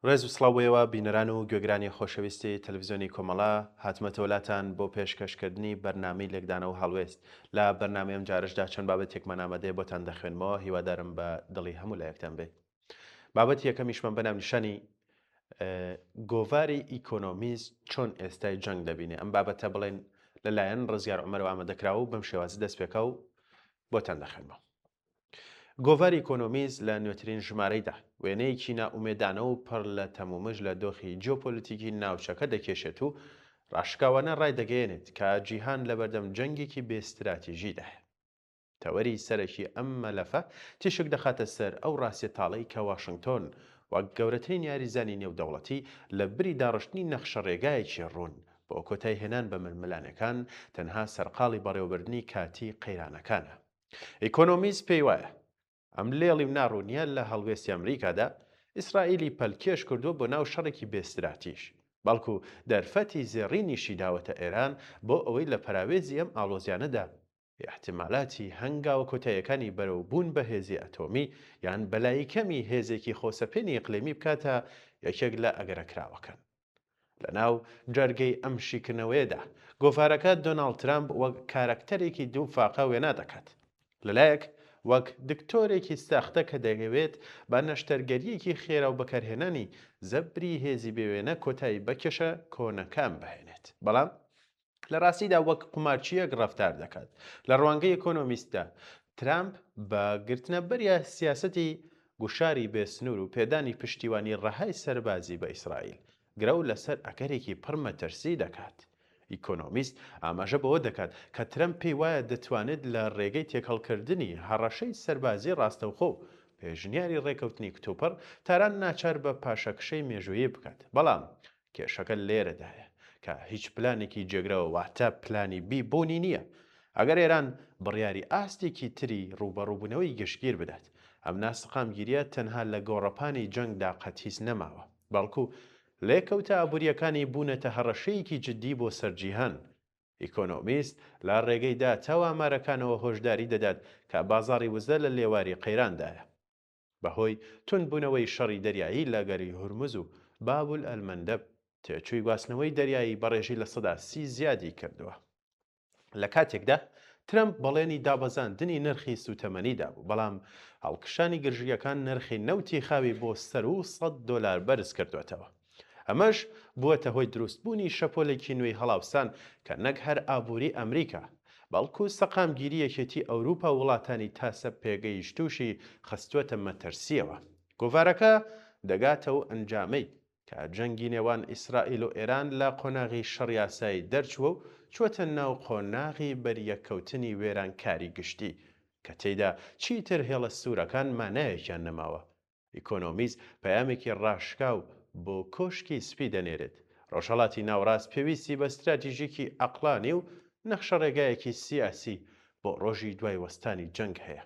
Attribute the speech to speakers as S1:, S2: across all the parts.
S1: ڕێز و سڵاو بۆ ئێوە بینەران و گوێگرانی خۆشەویستی تەلەفزیۆنی کۆمەڵە، هاتمەتەوە لاتان بۆ پێشکەشکردنی بەرنامەی لێکدانەوە و هەڵوێست. لە بەرنامەی ئەمجارەشدا چەند بابەتێکمان ئامادەیە بۆتان دەخوێنمەوە، هیوادارم بە دڵی هەموو لایەکتان بێت. بابەتی یەکەمیشمان بە ناونیشانی گۆڤاری ئیکۆنۆمیست چۆن ئێستای جەنگ دەبینێ ئەم بابەتە بڵێن لەلایەن ڕزگار عومەرەوە ئامادەکراوە و بەم شێوازە دەست پێکا و بۆتان دەخوێنمەوە. گۆڤاری ئیکۆنۆمیست لە نوێترین ژمارەیدا، وێنەیەکی نائومێدانە و پڕ لە تەمومژ لە دۆخی جیۆپۆلیتیکی ناوچەکە دەکێشێت و ڕاشکاوانە ڕایدەگەیەنێت کە جیهان لەبەردەم جەنگێکی بێ ستراتیژیدایە. تەوەری سەرەکی ئەم مەلەفە تیشک دەخاتە سەر ئەو ڕاستیە تاڵەی کە واشنگتۆن وەک گەورەترین یاریزانی نێودەوڵەتی لە بری داڕشتنی نەخشەڕێگایەکی ڕوون بۆ کۆتایهێنان بە ململانێکان، تەنها سەرقاڵی بەڕێوەبردنی کاتیی قەیرانەکانە. ئیکۆنۆمیست پێی وایە، ئەم لێڵی و ناڕوونییە لە هەڵوێستی ئەمریکادا، ئیسرائیلی پەلکێش کردووە بۆ ناو شەڕێکی بێ ستراتیژ، بەڵکو دەرفەتی زێڕینیشی داوەتە ئێران بۆ ئەوەی لە پەراوێزی ئەم ئاڵۆزیانەدا ئیحتیمالاتی هەنگاوە کۆتاییەکانی بەرەو بوون بە هێزی ئەتۆمی یان بەلایکەمی هێزێکی خۆسەپێنی ئیقلیمی بکاتە یەکێک لە ئەگەرە کراوەکان. لەناو جەرگەی ئەم شیکردنەوەیەدا، گۆڤارەکە دۆناڵد ترەمپ وەک کارەکتەرێکی دووفاقە وێنا دەکات. لەلایەک وەک دکتۆرێکی ساختە کە دەیەوێت بە نەشتەرگەرییەکی خێرا و بەکارهێنانی زەبری هێزی بێوێنە کۆتایی بە کێشە کۆنەکان بهێنێت، بەڵام لە ڕاستیدا وەک قومارچییەک ڕەفتار دەکات. لە ڕوانگەی ئیکۆنۆمیستدا، ترامپ بە گرتنەبەری سیاسەتی گوشاری بێ سنوور و پێدانی پشتیوانی ڕەهای سەربازی بە ئیسرائیل، گرەو لەسەر ئەگەرێکی پڕ مەترسی دەکات. ئیکۆنۆمیست ئاماژە بەوە دەکات کە ترەمپ پێی وایە دەتوانێت لە ڕێگەی تێکەڵکردنی هەڕەشەی سەربازی ڕاستەوخۆ و پێشنیاری ڕێکەوتنی کتوپڕ، تاران ناچار بە پاشەکشەی مێژوویی بکات. بەڵام کێشەکە لێرەدایە کە هیچ پلانێکی جێگرەوە واتە پلانی بی بوونی نییە. ئەگەر ئێران بڕیاری ئاستێکی تری ڕووبەڕووبوونەوەی گشتگیر بدات، ئەم ناسەقامگیرییە تەنها لە گۆڕەپانی جەنگدا قەتیس نەماوە، بەڵکو لێکەوتە ئابوورییەکانی بوونەتە هەڕەشەیەکی جددی بۆ سەر جیهان. ئیکۆنۆمیست لە ڕێگەی داتا و ئامارەکانەوە هۆشداری دەدات کە بازاڕی وزە لە لێواری قەیراندایە. بەهۆی توندبوونەوەی شەڕی دەریایی لە گەرووی هورمز و بابولئەلمەندەب، تێچووی گواستنەوەی دەریایی بە ڕێژەی 30% زیادی کردووە. لە کاتێکدا ترەمپ بەڵێنی دابەزاندنی نرخی سووتەمەنی دابوو، بەڵام هەڵکشانی گرژییەکان نرخی نەوتی خاوی بۆ سەروو 100 دۆلار بەرزکردووەتەوە. ئەمەش بووەتە هۆی دروستبوونی شەپۆلێکی نوێی هەڵاوسان کە نەک هەر ئابووری ئەمریکا، بەڵکو سەقامگیری یەکێتی ئەوروپا و وڵاتانی تاسە پێگەیشتووشی خستووەتە مەترسییەوە. گۆڤارەکە دەگاتە و ئەنجامەی کە جەنگی نێوان ئیسرائیل و ئێران لە قۆناغی شەڕی ئاسایی دەرچووە و چووەتە ناو قۆناغی بەریەککەوتنی وێرانکاری گشتی کە تێیدا چیتر هێڵە سوورەکان مانایەکیان نەماوە ئیکۆنۆمیست پەیامێکی ڕاشکاو بۆ کۆشکی سپی دەنێرێت، ڕۆژهەڵاتی ناوەڕاست پێویستی بە ستراتیژیکی عەقڵانی و نەخشەڕێگایەکی سیاسی بۆ ڕۆژی دوای وەستانی جەنگ هەیە،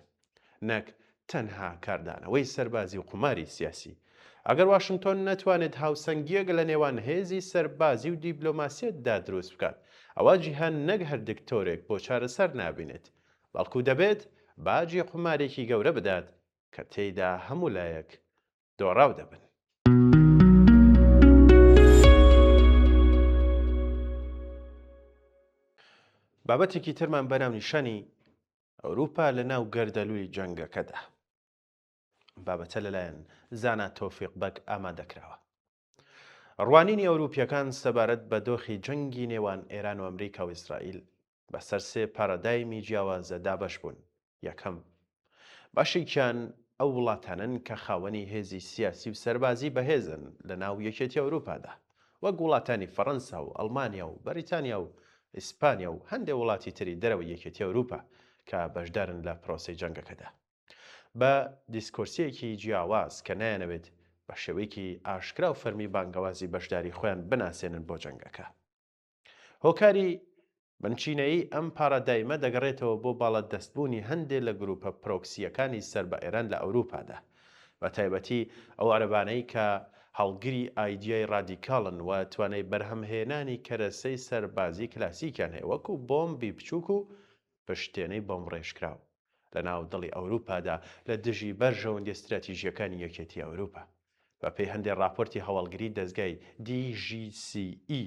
S1: نەک تەنها کاردانەوەی سەربازی و قوماری سیاسی. ئەگەر واشنتۆن نەتوانێت هاوسەنگییەک لە نێوان هێزی سەربازی و دیبلۆماسیەتدا دروست بکات، ئەوا جیهان نەک هەر دکتۆرێک بۆ چارەسەر نابینێت، بەڵکو دەبێت باجی قومارێکی گەورە بدات کە تێیدا هەموو لایەک دۆڕاو دەبن. بابەتێکی ترمان بە ناونیشانی ئەوروپا لە ناو گەردەلوولی جەنگەکەدا. ئەم بابەتە لەلایەن زانا تۆفیق بەگ ئامادەکراوە. ڕوانینی ئەوروپییەکان سەبارەت بە دۆخی جەنگی نێوان ئێران و ئەمریکا و ئیسرائیل بەسەر سێ پارادایمی جیاوازە دابەش بوون، یەکەم، بەشێکیان ئەو وڵاتانەن کە خاوەنی هێزی سیاسی و سەربازی بەهێزن لە ناو یەکێتی ئەوروپادا، وەک وڵاتانی فەڕەنسا و ئەڵمانیا و بەریتانیا و ئیسپانیا و هەندێ وڵاتی تری دەرەوەی یەکێتی ئەوروپا کە بەشدارن لە پرۆسەی جەنگەکەدا بە دیسکۆرسییەکی جیاواز کە نایانەوێت بە شێوەیەکی ئاشکرا و فەرمی بانگەوازی بەشداری خۆیان بناسێنن بۆ جەنگەکە. هۆکاری بنچینەیی ئەم پارادایمە دەگەڕێتەوە بۆ باڵادەستبوونی هەندێ لە گروپە پرۆکسییەکانی سەر بە ئێران لە ئەوروپادا، بە تایبەتی ئەو عەرەبانەی کە هەڵگری ئایدیای ڕادیکاڵن و توانای بەرهەمهێنانی کەرەسەی سەربازی کلاسیکیان هەیە وەکو بۆمبی بچووک و پشتێنەی بۆمبڕێژکراو لە ناو دڵی ئەوروپادا لە دژی بەرژەوەندیە ستراتیژییەکانی یەکێتی ئەوروپا. بەپێی هەندێ ڕاپۆرتی هەواڵگری دەزگای DGCE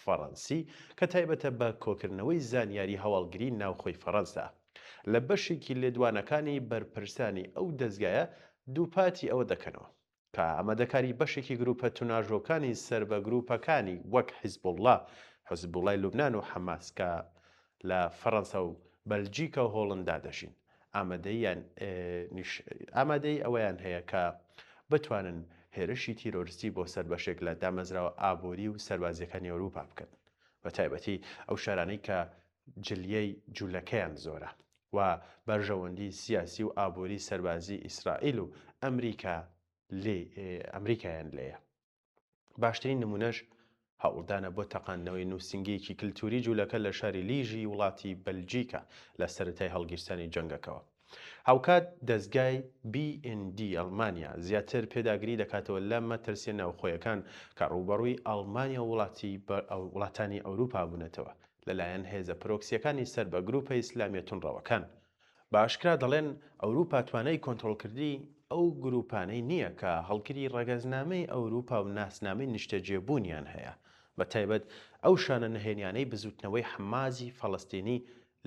S1: فەڕەنسی کە تایبەتە بە کۆکردنەوەی زانیاری هەواڵگری ناوخۆی فەڕەنسا، لە بەشێکی لێدوانەکانی بەرپرسانی ئەو دەزگایە دووپاتی ئەوە دەکەنەوە کە ئامادەکاری بەشێکی گروپە توناژۆکانی سەر بە گروپەکانی وەک حیزبوڵڵا، حزبوڵای لوبنان و حەماس کە لە فەڕەنسا و بەلجیکا و هۆڵندا دەژین ئامادەییان ئامادەیی ئەوەیان هەیە کە بتوانن هێرشی تیرۆرستی بۆ سەر بەشێک لە دامەزراوە ئابووری و سەربازییەکانی ئەوروپا بکەن بە تایبەتی ئەو شارانەی کە جلیەی جولەکەیان زۆرە و بەرژەوەندی سیاسی و ئابووری سەربازی ئیسرائیل و ئەمریکا لێ ئەمریکایان لێیە. باشترین نمونەش هەوڵدانە بۆ تەقاندنەوەی نووسینگەیەکی کلتوری جولەکە لە شاری لیژی وڵاتی بەلجیکا لە سەرەتای هەڵگیرسانی جەنگەکەوە. هاوکات دەزگای BND ئەڵمانیا زیاتر پێداگری دەکاتەوە لە مەترسیە ناوخۆیەکان کە ڕووبەڕووی ئەڵمانیا و وڵاتی وڵاتانی ئەوروپا بوونەتەوە لەلایەن هێزە پرۆکسیەکانی سەر بە گروپە ئیسلامیە توندڕەوەکان. بە ئاشکرا دەڵێن ئەوروپا توانای کۆنترۆڵکردنی ئەو گروپانەی نییە کە هەڵگری ڕەگەزنامەی ئەوروپا و ناسنامەی نیشتەجێبوونیان هەیە، بە تایبەت ئەو شانە نهێنیانەی بزوتنەوەی حەماسی فەڵەستینی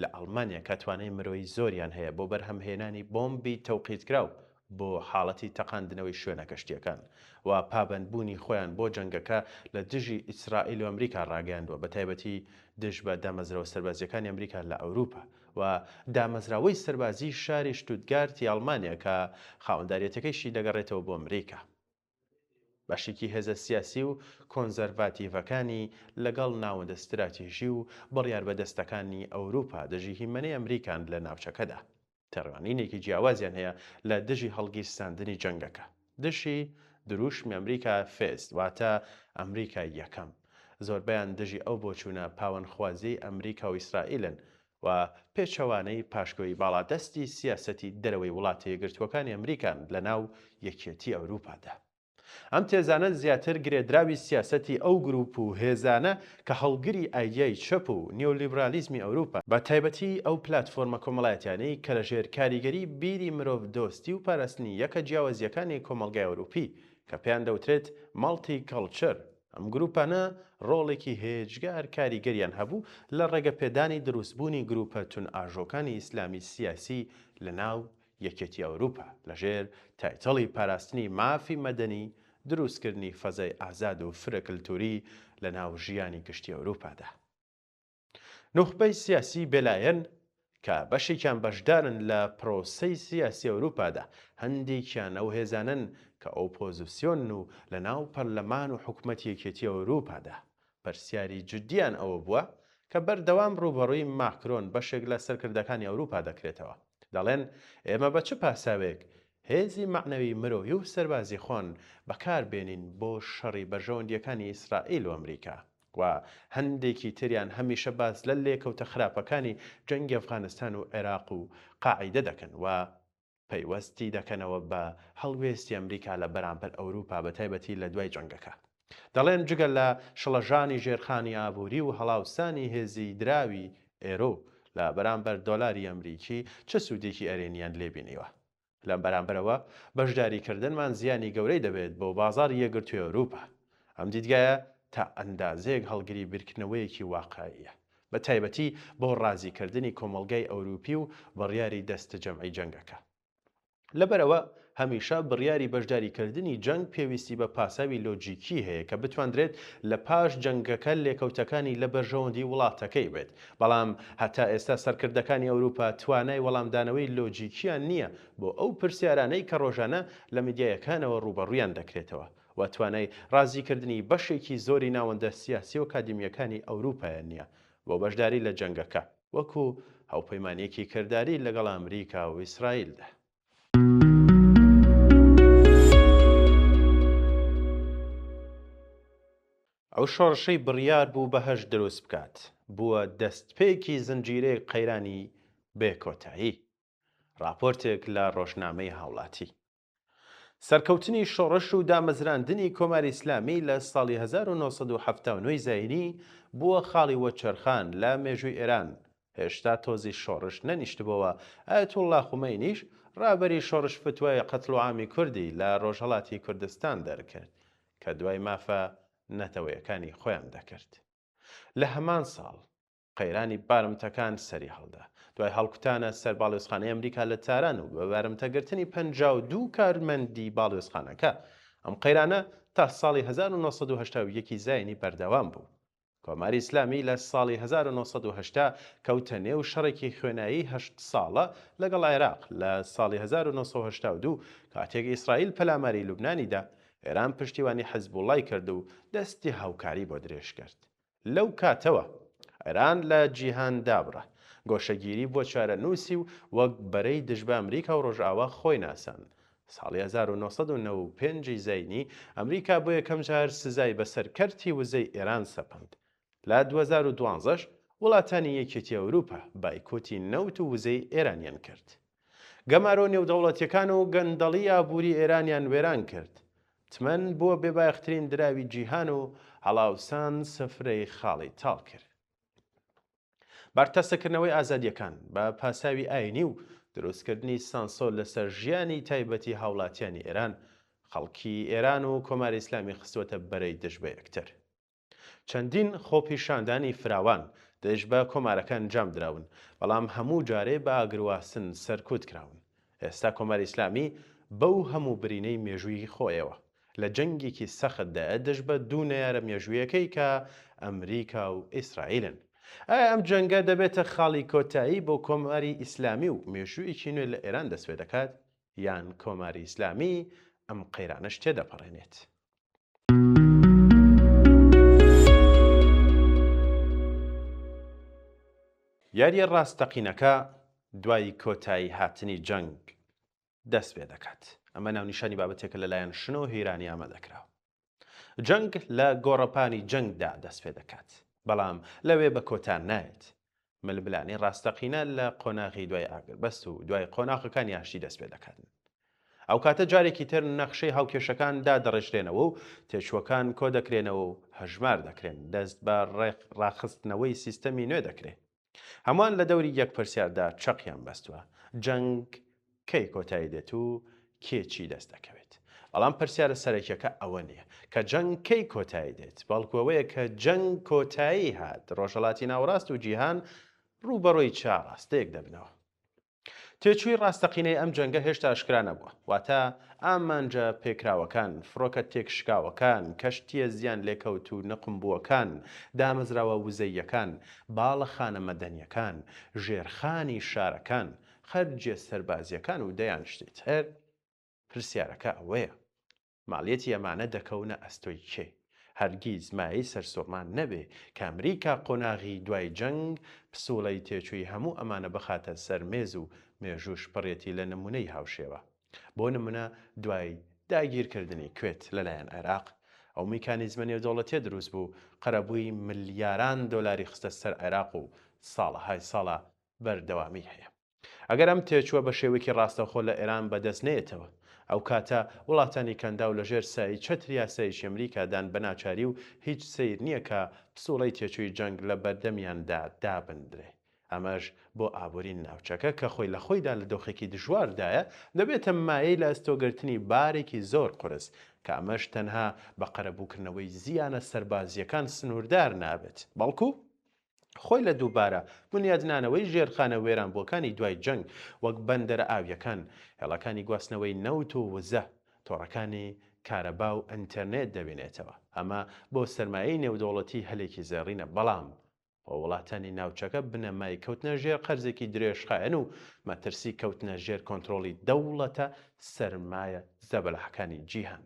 S1: لە ئەڵمانیا کە توانای مرۆیی زۆریان هەیە بۆ بەرهەمهێنانی بۆمبی تەوقیتکراو بۆ حاڵەتی تەقاندنەوەی شوێنە گشتییەکان و پابەندبوونی خۆیان بۆ جەنگەکە لە دژی ئیسرائیل و ئەمریکا ڕاگەیاندووە بە تایبەتی دژ بە دامەزراوە سەربازییەکانی ئەمریکا لە ئەوروپا و دامەزراوەی سەربازیی شاری شتوتگارتی ئەڵمانیا کە خاوەنداریەتەکەیشی دەگەڕێتەوە بۆ ئەمریکا. بەشێکی هێزە سیاسی و کۆنزەرڤاتیڤەکانی لەگەڵ ناوەندە ستراتیژی و بڕیاربەدەستەکانی ئەوروپا دژی هیمەنەی ئەمریکان لە ناوچەکەدا. تێڕوانینێکی جیاوازیان هەیە لە دژی هەڵگیرساندنی جەنگەکە. دژی دروشمی ئەمریکا First واتە ئەمریکا یەکەم. زۆربەیان دژی ئەو بۆچوونە پاوانخوازیەی ئەمریکا و ئیسرائیلن و پێچەوانەی پاشکۆی باڵادەستی سیاسەتی دەرەوەی وڵاتە یەکگرتووەکانی ئەمریکان لە ناو یەکێتی ئەوروپادا. ئەم تێزانە زیاتر گرێدراوی سیاسەتی ئەو گروپ و هێزانە کە هەڵگری ئایدیای چەپ و نیۆلیبرالیزمی ئەوروپان، بە تایبەتی ئەو پلاتفۆرمە کۆمەڵایەتیانەی کە لە ژێر کاریگەری بیری مرۆڤدۆستی و پاراستنی یەکە جیاوازییەکانی کۆمەڵگای ئەوروپی کە پێیان دەوترێت Multiculture ئەم گروپانە ڕۆڵێکی هێجگار کاریگەریان هەبوو لە ڕێگەپێدانی دروستبوونی گروپە توندئاژۆکانی ئیسلامی سیاسی لە ناو یەکێتی ئەوروپا لەژێر تایتڵی پاراستنی مافی مەدەنی، دروستکردنی فەزای ئازاد و فرە کلتوری لە ناو ژیانی گشتی ئەوروپادا. نوخبەی سیاسی بێلایەن کە بەشێکیان بەشدارن لە پرۆسەی سیاسی ئەوروپادا، هەندێکیان ئەو هێزانەن کە ئۆپۆزسیۆنن و لە ناو پەرلەمان و حکومەتی یەکێتی ئەوروپادا. پرسیاری جدیان ئەوە بووە کە بەردەوام ڕووبەڕووی ماکرۆن بەشێک لە سەرکردەکانی ئەوروپا دەکرێتەوە. دەڵێن ئێمە بە چ پاساوێک هێزی مەعنەوی مرۆیی و سەربازی خۆن بەکار بێنین بۆ شەڕی بەرژەوەندییەکانی ئیسرائیل و ئەمریکا؟ و هەندێکی تریان هەمیشە باس لە لێکەوتە خراپەکانی جەنگی ئەفغانستان و عێراق و قاعیدە دەکەن و پەیوەستی دەکەنەوە بە هەڵوێستی ئەمریکا لە بەرامبەر ئەوروپا بە تایبەتی لە دوای جەنگەکە. دەڵێن جگە لە شڵەژانی ژێرخانی ئابووری و هەڵاوسانی هێزی دراوی ئێرۆ لە بەرامبەر دۆلاری ئەمریکی چ سوودێکی ئەرێنیان لێ بینیوە؟ لەم بەرامبەرەوە بەشداریکردنمان زیانی گەورەی دەبێت بۆ بازاڕی یەکگرتووی ئەوروپا. ئەم دیدگایە تا ئەندازەیەک هەڵگری بیرکردنەوەیەکی واقعییە، بە تایبەتی بۆ ڕازیکردنی کۆمەڵگای ئەوروپی و بڕیاری دەستەجەمعی جەنگەکە. لەبەرئەوە هەمیشە بڕیاری بەشداریکردنی جەنگ پێویستی بە پاساوی لۆجیکی هەیە کە بتواندرێت لە پاش جەنگەکە لێکەوتەکانی لە بەرژەوەندی وڵاتەکەی بێت، بەڵام هەتا ئێستا سەرکردەکانی ئەوروپا توانای وەڵامدانەوەی لۆجیکیان نییە بۆ ئەو پرسیارانەی کە ڕۆژانە لە میدیایەکانەوە ڕووبەڕوویان دەکرێتەوە و توانای ڕازیکردنی بەشێکی زۆری ناوەندە سیاسی و ئەکادیمییەکانی ئەوروپایان نییە بۆ بەشداری لە جەنگەکە وەکو هاوپەیمانییەکی کرداری لەگەڵ ئەمریکا و ئیسرائیلدا. ئەو شۆڕشەی بڕیار بوو بەهەشت دروست بکات، بووە دەستپێکی زنجیرەیەک قەیرانی بێ کۆتایی. ڕاپۆرتێک لە ڕۆژنامەی هاوڵاتی. سەرکەوتنی شۆڕش و دامەزراندنی کۆماری ئیسلامی لە ساڵی 1979 زایینی بووە خاڵی وەچەرخان لە مێژووی ئێران، هێشتا تۆزی شۆڕش نەنیشتبۆوە، ئایەتوڵڵا خومەینیش ڕابەری شۆڕش فتوای قەتڵوعامی کوردی لە ڕۆژهەڵاتی کوردستان دەرکرد کە دوای مافە نەتەوەیەکانی خۆیان دەکرد. لە هەمان ساڵ قەیرانی بارمتەکان سەری هەڵدا. دوای هەڵکوتانە سەر باڵیۆزخانەی ئەمریکا لە تاران و بە بارمتەگرتنی 52 کارمەندی باڵیۆزخانەکە، ئەم قەیرانە تا ساڵی 1981 ی زایینی بەردەوام بوو. کۆماری ئیسلامی لە ساڵی 1980 کەوتە نێو شەڕێکی خوێنایی هەشت ساڵە لەگەڵ عێراق، لە ساڵی 1982 کاتێک ئیسرائیل پەلاماری لوبنانی دا، ئێران پشتیوانی حزبوڵای کرد و دەستی هاوکاری بۆ درێژ کرد. لەو کاتەوە ئێران لە جیهان دابڕا، گۆشەگیری بووە چارەنووسی و وەک بەرەی دژ بە ئەمریکا و ڕۆژئاوا خۆی ناساند. ساڵی 1995 ی زایینی، ئەمریکا بۆ یەکەم جار سزای بەسەر کەرتی وزەی ئێران سەپاند. لە 2012 ش وڵاتانی یەکێتی ئەوروپا بایکۆتی نەوت و وزەی ئێرانیان کرد. گەمارۆ نێودەوڵەتیەکان و گەندەڵی ئابووری ئێرانیان وێران کرد. تمەن بووە بێبایەخترین دراوی جیهان و هەڵاوسان سفرەی خاڵی تاڵ کرد. بەرتەسککردنەوەی ئازادییەکان بە پاساوی ئایینی و دروستکردنی سانسۆر لەسەر ژیانی تایبەتی هاوڵاتیانی ئێران، خەڵکی ئێران و کۆماری ئیسلامی خستووەتە بەرەی دژ بە یەکتر. چەندین خۆپیشاندانی فراوان دژ بە کۆمارەکە ئەنجام دراون، بەڵام هەموو جارێ بە ئاگرواسن سەرکوت کراون. ئێستا کۆماری ئیسلامی بەو هەموو برینەی مێژوویی خۆیەوە، لە جەنگێکی سەختدایە دژ بە دوو نەیارە مێژوویەکەی کە ئەمریکا و ئیسرائیلن. ئایا ئەم جەنگە دەبێتە خاڵی کۆتایی بۆ کۆماری ئیسلامی و مێژوویەکی نوێ لە ئێران دەستپێدەکات، یان کۆماری ئیسلامی ئەم قەیرانەش تێدەپەڕێنێت؟ یارییە ڕاستەقینەکە دوای کۆتایی هاتنی جەنگ دەست پێ دەکات. ئەمە ناونیشانی بابەتێکە لەلایەن شنۆ هیرانی ئامادەکراوە. جەنگ لە گۆڕەپانی جەنگدا دەست پێ دەکات، بەڵام لەوێ بە کۆتا نایەت. ململانێی ڕاستەقینە لە قۆناغی دوای ئاگربەست و دوای قۆناغەکانی ئاشتی دەست پێ دەکات. ئەو کاتە جارێکی تر نەخشەی هاوکێشەکان دادەڕێژرێنەوە و تێچووەکان کۆدەکرێنەوە و هەژمار دەکرێن، دەست بە ڕاخستنەوەی سیستەمی نوێ دەکرێ. هەمووان لە دەوری یەک پرسیاردا چەقیان بەستووە، جەنگ کەی کۆتایی دێت و کێ چی دەست دەکەوێت؟ بەڵام پرسیارە سەرەکیەکە ئەوە نییە کە جەنگ کەی کۆتایی دێت، بەڵکو ئەوەیە کە جەنگ کۆتایی هات، ڕۆژهەڵاتی ناوەڕاست و جیهان ڕووبەڕووی چ ئاڕاستەیەک دەبنەوە؟ تێچووی ڕاستەقینەی ئەم جەنگە هێشتا ئاشکرا نەبووە، واتە ئامانجە پێکراوەکان، فڕۆکە تێکشکاوەکان، کەشتییە زیانلێکەوتوو نقومبووەکان، دامەزراوە وزەییەکان، باڵەخانە مەدەنییەکان، ژێرخانی شارەکان، خەرجییە سەربازییەکان و دەیان شتی تر، پرسیارەکە ئەوەیە، ماڵیەتی ئەمانە دەکەونە ئەستۆی کێ؟ هەرگیز مایەی سەرسوڕمان نەبێ کە ئەمریکا قۆناغی دوای جەنگ پسوڵەی تێچووی هەموو ئەمانە بخاتە سەر مێز و مێژووش پڕیەتی لە نمونەی هاوشێوە. بۆ نمونە دوای داگیرکردنی کوێت لەلایەن عێراق ئەو میکانیزمە نێودەوڵەتیە دروست بوو قەرەبووی ملیاران دۆلاری خستە سەر عێراق و ساڵەهای ساڵە بەردەوامی هەیە. ئەگەر ئەم تێچووە بە شێوەیەکی ڕاستەوخۆ لە ئێران بەدەست نەیەتەوە، ئەو کاتە وڵاتانی کەنداو لە ژێر سایەی چەتری ئاسایشی ئەمریکادان بە ناچاری و هیچ سەیر نییە کە پسوڵەی تێچووی جەنگ لە بەردەمیاندا دابندرێ. ئەمەش بۆ ئابووری ناوچەکە کە خۆی لە خۆیدا لە دۆخێکی دژواردایە، دەبێتە مایەی لە ئەستۆگرتنی بارێکی زۆر قورس، کە ئەمەش تەنها بە قەرەبووکردنەوەی زیانە سەربازییەکان سنووردار نابێت، بەڵکو خۆی لە دووبارە بونیادنانەوەی ژێرخانە وێرانبووەکانی دوای جەنگ وەک بەندەرە ئاوییەکان، هێڵەکانی گواستنەوەی نەوت و وزە، تۆڕەکانی کارەبا و ئینتەرنێت دەبینێتەوە. ئەمە بۆ سەرمایەی نێودەوڵەتی هەلێکی زێڕینە، بەڵام بۆ وڵاتانی ناوچەکە بنەمای کەوتنە ژێر قەرزێکی درێژخایەن و مەترسی کەوتنە ژێر کۆنترۆڵی دەوڵەتە سەرمایە زەبەلاحەکانی جیهان.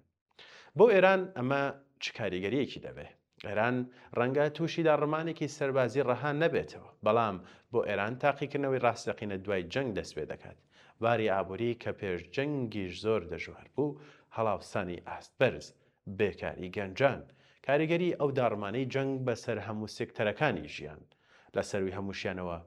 S1: بۆ ئێران ئەمە چ کاریگەرییەکی دەبێ؟ ئێران ڕەنگە تووشی داڕمانێکی سەربازی ڕەها نەبێتەوە، بەڵام بۆ ئێران تاقیکردنەوەی ڕاستەقینە دوای جەنگ دەست پێ دەکات. باری ئابووری کە پێش جەنگیش زۆر دژوار بوو، هەڵاوسانی ئاست بەرز، بێکاری گەنجان، کاریگەری ئەو داڕمانەی جەنگ بەسەر هەموو سێکتەرەکانی ژیان، لە سەرووی هەمووشیانەوە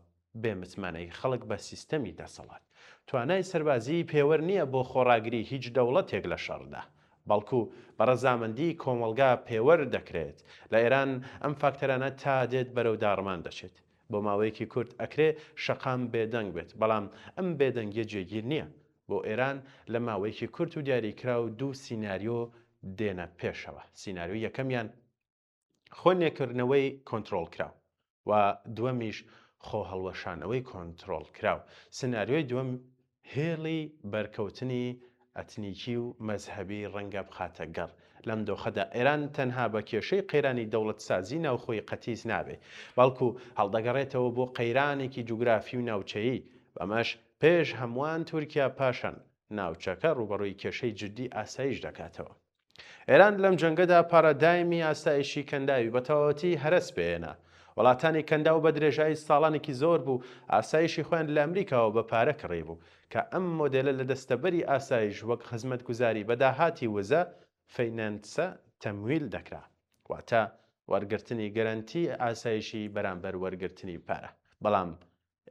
S1: بێ متمانەیی خەڵک بە سیستەمی دەسەڵات. توانای سەربازیی پێوەر نییە بۆ خۆڕاگری هیچ دەوڵەتێک لە شەڕدا، بەڵکو بە ڕەزامەندیی کۆمەڵگا پێوەر دەکرێت. لە ئێران ئەم فاکتەرانە تا دێت بەرەو داڕمان دەچێت. بۆ ماوەیەکی کورت ئەکرێ شەقام بێدەنگ بێت، بەڵام ئەم بێدەنگییە جێگیر نییە. بۆ ئێران لە ماوەیەکی کورت و دیاریکراو دوو سیناریۆ دێنە پێشەوە، سیناریۆی یەکەمیان خۆ نوێکردنەوەی کۆنترۆڵکراو و دووەمیش خۆ هەڵوەشانەوەی کۆنترۆڵکراو. سیناریۆی دووەم هێڵی بەرکەوتنی ئەتنیکی و مەزهەبی ڕەنگە بخاتە گەڕ. لەم دۆخەدا ئێران تەنها بە کێشەی قەیرانی دەوڵەتسازی ناوخۆی قەتیس نابێ، بەڵکو هەڵدەگەڕێتەوە بۆ قەیرانێکی جوگرافی و ناوچەیی، بەمەش پێش هەمووان تورکیا پاشان ناوچەکە ڕووبەڕووی کێشەی جددی ئاسایش دەکاتەوە. ئێران لەم جەنگەدا پارادایمی ئاسایشی کەنداوی بە تەواوەتی هەرەس پێهێنا. وڵاتانی کەنداو بە درێژایی ساڵانێکی زۆر بوو ئاسایشی خۆیان لە ئەمریکاوە بە پارە کڕیبوو، کە ئەم مۆدێلە لە دەستەبەری ئاسایش وەک خزمەتگوزاری بە داهاتی وزە، فینانسە، تەمویل دەکرا. واتە وەرگرتنی گەرەنتی ئاسایشی بەرامبەر وەرگرتنی پارە. بەڵام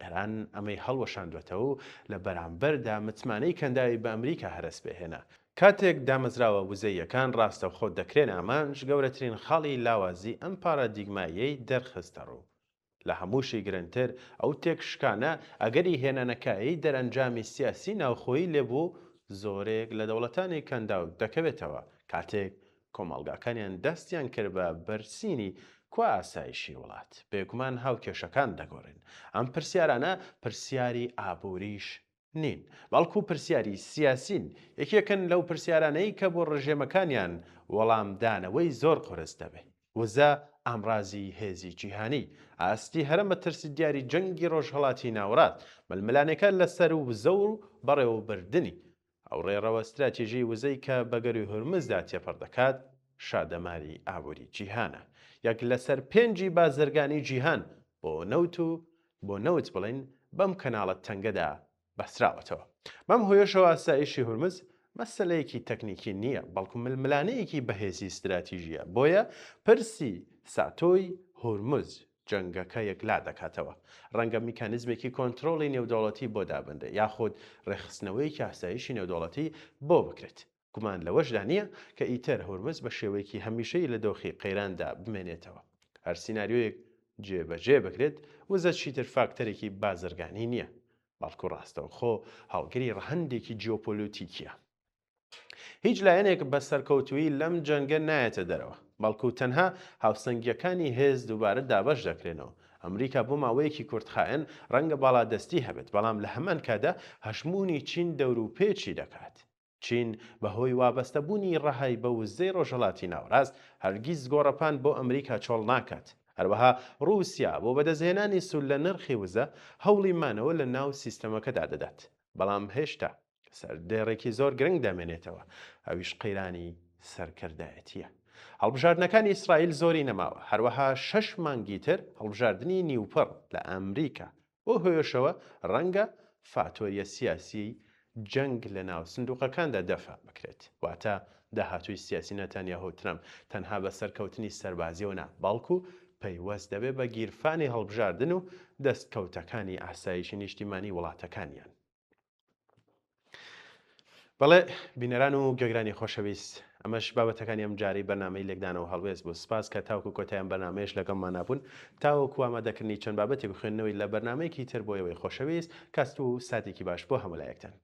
S1: ئێران ئەمەی هەڵوەشاندوەتەوە و لە بەرامبەردا متمانەی کەنداوی بە ئەمریکا هەرەس پێهێنا. کاتێک دامەزراوە وزەییەکان ڕاستەوخۆ دەکرێنە ئامانج، گەورەترین خاڵی لاوازی ئەم پارادیگمایەی دەرخستەڕوو. لە هەمووشی گرنگتر، ئەو تێکشکانە ئەگەری هێنانەکایەی دەرئەنجامی سیاسی ناوخۆیی لێ بۆ زۆرێک لە دەوڵەتانی کەنداو دەکەوێتەوە، کاتێک کۆمەڵگاکانیان دەستیان کرد بە بەرسینی کوا ئاسایشی وڵات؟ بێگومان هاوکێشەکان دەگۆرێن. ئەم پرسیارانە پرسیاری ئابووریش نین، بەڵکو پرسیاری سیاسین، یەکێکن لەو پرسیارانەی کە بۆ ڕژێمەکانیان وەڵامدانەوەی زۆر قورس دەبێ. وزە ئامرازی هێزی جیهانی، ئاستی هەرە مەترسیداری جەنگی ڕۆژهەڵاتی ناوەڕاست، ململانێکە لەسەر وزە و بەڕێوەبردنی. ئەو ڕێڕەوە ستراتیژیی وزەی کە بە گەرووی هورمزدا تێپەڕ دەکات، شادەماری ئابووری جیهانە. یەک لەسەر پێنجی بازرگانی جیهان بۆ نەوت و بۆ نەوت بڵێین بەم کەناڵە تەنگەدا بەستراوەتەوە. بەم هۆیەشەوە ئاسایشی هورمز مەسەلەیەکی تەکنیکی نییە، بەڵکو ململانێیەکی بەهێزی ستراتیژییە. بۆیە پرسی ساتۆی هورمز جەنگەکە یەکلا دەکاتەوە. ڕەنگە میکانیزمێکی کۆنترۆڵی نێودەوڵەتی بۆ دابنرێ یاخود ڕێکخستنەوەیەکی ئاسایشی نێودەوڵەتی بۆ بکرێت. گومان لەوەشدا نییە کە ئیتر هورمز بە شێوەیەکی هەمیشەیی لە دۆخی قەیراندا بمێنێتەوە. هەر سیناریۆیەک جێبەجێ بکرێت، وزە چیتر فاکتەرێکی بازرگانی نییە، بەڵکو ڕاستەوخۆ هەڵگری ڕەهەندێکی جیۆپۆلۆتیکییە. هیچ لایەنێک بە سەرکەوتوویی لەم جەنگە نایەتە دەرەوە، بەڵکو تەنها هاوسەنگییەکانی هێز دووبارە دابەش دەکرێنەوە. ئەمریکا بۆ ماوەیەکی کورتخایەن ڕەنگە باڵادەستی هەبێت، بەڵام لە هەمان کاتدا هەژموونی چین دەوروپێچی دەکات. چین بەهۆی وابەستەبوونی ڕەهای بە وزەی ڕۆژهەڵاتی ناوەڕاست، هەرگیز گۆڕەپان بۆ ئەمریکا چۆڵ ناکات. هەروەها ڕووسیا بۆ بەدەستهێنانی سوود لە نرخی وزە، هەوڵی مانەوە لە ناو سیستەمەکەدا دەدات. بەڵام هێشتا سەردێڕێکی زۆر گرنگ دەمێنێتەوە، ئەویش قەیرانی سەرکردایەتییە. هەڵبژاردنەکانی ئیسرائیل زۆری نەماوە، هەروەها شەش مانگی تر هەڵبژاردنی نیوپڕ لە ئەمریکا، بەو هۆیەشەوە ڕەنگە فاتۆریە سیاسیی جەنگ لەناو سندوقەکاندا دەفع بکرێت. واتە داهاتووی سیاسی نەتانیاهۆ و ترەمپ تەنها بە سەرکەوتنی سەربازییەوە نا، بەڵکو پەیوەست دەبێت بە گیرفانی هەڵبژاردن و دەستکەوتەکانی ئاسایشی نیشتیمانی وڵاتەکانیان. بەڵێ بینەران و گوێگرانی خۆشەویست ئەمەش بابەتەکانی ئەم جارەی بەرنامەی لێکدانەوە هەڵوێست بوو سپاس کە تاوکو کۆتای ئەم بەرنامەیەش لەگەڵمانا بوون تاوەکو ئامادەکردنی چەند بابەتێک و خوێندنەوەی لە بەرنامەیەکی تر بۆ ئێوەی خۆشەویست کاست و ساتێکی باش بۆ هەموو لایەکتان.